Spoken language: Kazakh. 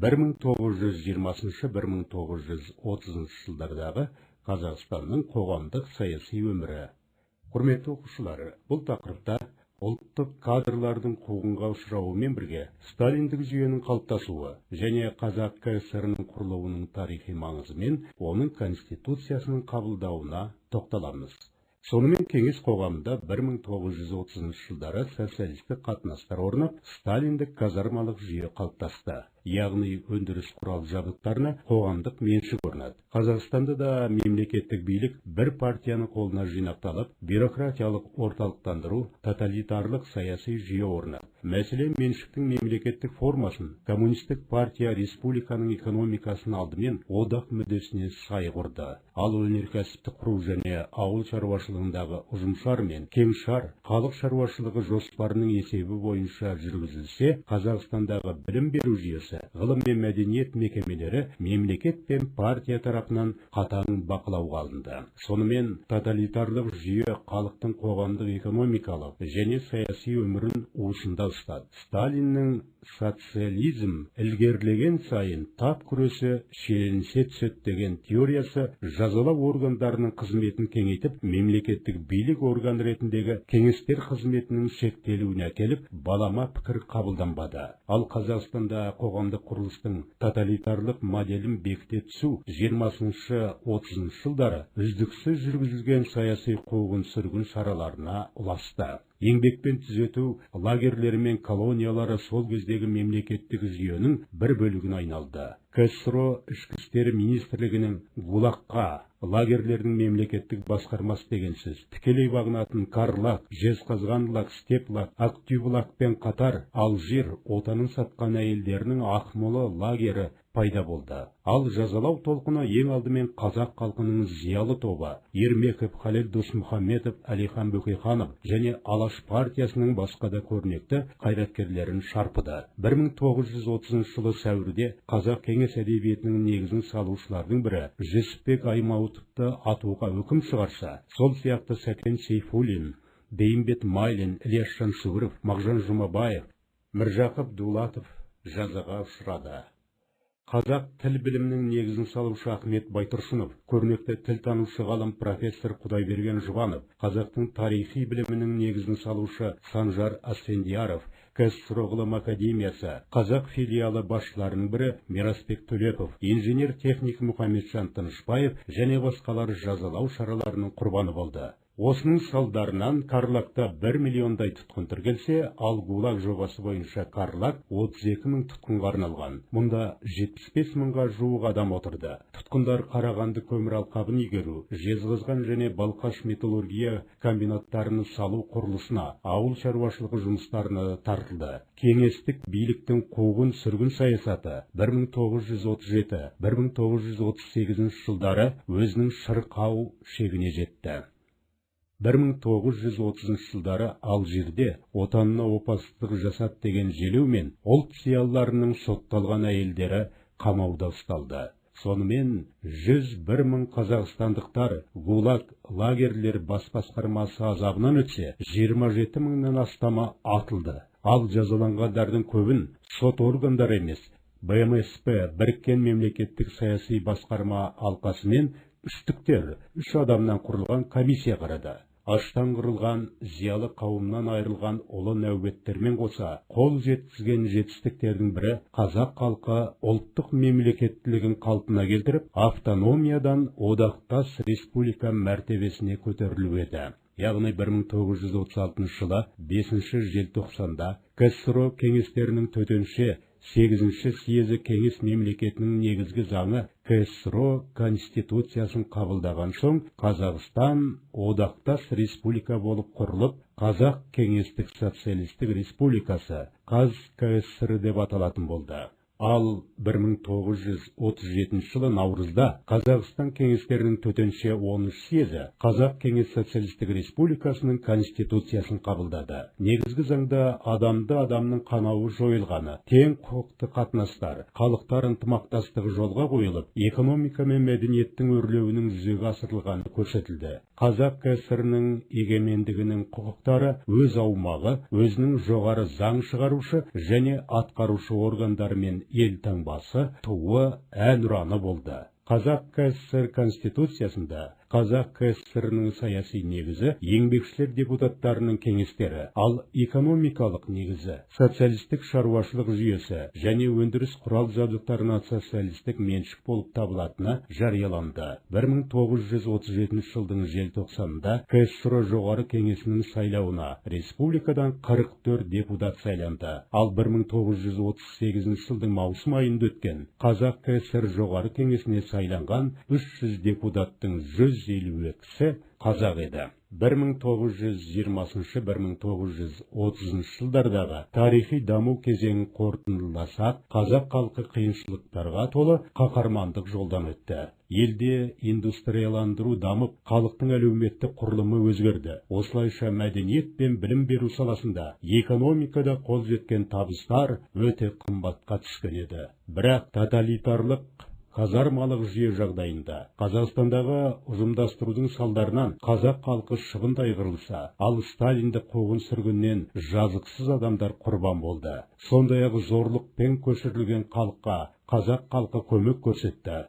1920-1930 жылдардағы Қазақстанның қоғамдық саяси өмірі. Құрметті оқушылар, бұл тақырыпта ұлттық кадрлардың қуғынға ұшырауымен бірге сталиндік жүйенің қалыптасуы және Қазақ КСР-інің құрылуының тарихи маңызы мен оның конституциясының қабылдауына тоқталамыз. Сонымен, кеңес қоғамында 1930 жылдары социалистік қатынастар орнап, сталиндік казармалық жүйе қалыптасты. Яғни өндіріс құрал жабдықтарына қоғамдық меншік орнады. Қазақстанда да мемлекеттік билік бір партияның қолына жинақталып, бюрократиялық орталықтандыру, тоталитарлық саяси жүйе орнады. Мәселен, меншіктің мемлекеттік формасын коммунистік партия республиканың экономикасын алдымен одақ мүддесіне сай құрды. Ал өнеркәсіпті құру және ауыл шаруашылығындағы ұжымшар мен кеңшар халық шаруашылығы жоспарының есебі бойынша жүргізілсе, Қазақстандағы білім беру жүйесі, ғылым мен мәдениет мекемелері мемлекет пен партия тарапынан қатаң бақылауға алынды. Сонымен, тоталитарлық жүйе халықтың қоғамдық, экономикалық және саяси өмірін уысында ұстады. Сталиннің «социализм ілгерілеген сайын тап күресі шиеленісе түседі» деген теориясы жазалау органдарының қызметін кеңейтіп, мемлекеттік билік органы ретіндегі кеңестер қызметінің шектелуіне әкеліп, балама пікір қабылданбады. Ал Қазақстанда қоғамдық құрылыстың тоталитарлық моделін бекіте түсу 20-30 жылдары үздіксіз жүргізілген саяси қуғын сүргін шараларына ұласты. Еңбекпен түзету лагерлері мен колониялары сол кездегі мемлекеттік жүйенің бір бөлігіне айналды. КСРО Ішкі істер министрлігінің ГУЛАГқа, лагерлердің мемлекеттік басқармасы деген сөз, тікелей бағынатын Карлаг, Жезқазғанлаг, Степлаг, Актюблагпен қатар Алжир отанын сатқан әйелдерінің Ақмола лагері пайда болды. Ал жазалау толқыны ең алдымен қазақ халқының зиялы тобы Ермеков, Халел Досмұхамедов, Әлихан Бөкейханов және Алаш партиясының басқа да көрнекті қайраткерлерін шарпыды. 1930 жылы сәуірде қазақ кеңес әдебиетінің негізін салушылардың бірі Жүсіпбек Аймауытовты атуға үкім шығарса, сол сияқты Сәкен Сейфуллин, Бейімбет Майлин, Ілияс Жансүгіров, Мағжан Жұмабаев, Міржақып Дулатов жазаға ұшырады. Қазақ тіл білімінің негізін салушы Ахмет Байтұрсынов, көрнекті тілтанушы ғалым, профессор Құдайберген Жұбанов, қазақтың тарихи білімінің негізін салушы Санжар Асфендияров, КСРО ғылым академиясы қазақ филиалы басшыларының бірі Мирасбек Төлепов, инженер техник Мұхамеджан Тынышбаев және басқалар жазалау шараларының құрбаны болды. Осының салдарынан Карлакта 1 миллиондай тұтқын тіркелсе, ал ГУЛАГ жобасы бойынша Карлак 32 мың тұтқынға арналған. Мұнда 75 мыңға жуық адам отырды. Тұтқындар Қарағанды көмір алқабын игеру, Жезқазған және Балқаш металлургия комбинаттарын салу құрылысына, ауыл шаруашылығы жұмыстарына тартылды. Кеңестік биліктің қуғын сүргін саясаты 1937-1938 жылдары өзінің шырқау шегіне жетті. 1930 жылдары Алжирде отанына опасыздық жасады деген желеумен ұлт зиялыларының сотталған әйелдері қамауда ұсталды. Сонымен, 101 мың қазақстандықтар ГУЛАГ лагерлер бас басқармасы азабынан өтсе, 27 мыңнан астамы атылды. Ал жазаланғандардың көбін сот органдары емес, БМСП, Біріккен мемлекеттік саяси басқарма алқасымен үштіктер, үш адамнан құрылған комиссия қарады. Аштан қырылған, зиялы қауымнан айырылған ұлы нәубеттермен қоса қол жеткізген жетістіктердің бірі қазақ халқы ұлттық мемлекеттілігін қалпына келтіріп, автономиядан одақтас республика мәртебесіне көтерілу еді. Яғни 1936 жылы 5 желтоқсанда КСРО кеңестерінің төтенше сегізінші съезі кеңес мемлекетінің негізгі заңы, КСРО Конституциясын қабылдаған соң, Қазақстан одақтас республика болып құрылып, Қазақ Кеңестік Социалистік Республикасы, ҚазКСР деп аталатын болды. Ал 1937 жылы наурызда Қазақстан кеңестерінің төтенше 10 съезі Қазақ Кеңес Социалистік Республикасының Конституциясын қабылдады. Негізгі заңда адамды адамның қанауы жойылғаны, тең құқықты қатынастар, халықтар ынтымақтастығы жолға қойылып, экономика мен мәдениеттің өрлеуінің жүзеге асырылғаны көрсетілді. Қазақ КСР-ның егемендігінің құқықтары өз аумағы, өзінің жоғары заң шығарушы және атқарушы органдарымен елтаңбасы, туы, әнұраны болды. Қазақ КССР Конституциясында Қазақ КССР-ның саяси негізі еңбекшілер депутаттарының кеңестері, ал экономикалық негізі социалистік шаруашылық жүйесі және өндіріс құрал жабдықтарына социалистік меншік болып табылатыны жарияланды. 1937 жылдың желтоқсанында КСРО Жоғары Кеңесінің сайлауына республикадан 44 депутат сайланды, ал 1938 жылдың маусым айында өткен Қазақ КСР Жоғары Кеңесіне сайланған 300 депутаттың 152-сі қазақ еді. 1920-1930 жылдардағы тарихи даму кезеңін қорытындыласақ, қазақ халқы қиыншылықтарға толы қаһармандық жолдан өтті. Елде индустрияландыру дамып, халықтың әлеуметтік құрылымы өзгерді. Осылайша мәдениет пен білім беру саласында, экономикада қол жеткен табыстар өте қымбатқа түскен еді. Бірақ тоталитарлық казармалық жүйе жағдайында Қазақстандағы ұжымдастырудың салдарынан қазақ халқы шығындай қырылса, ал сталиндік қуғын-сүргіннен жазықсыз адамдар құрбан болды. Сондай-ақ зорлықпен көшірілген халыққа қазақ халқы көмек көрсетті.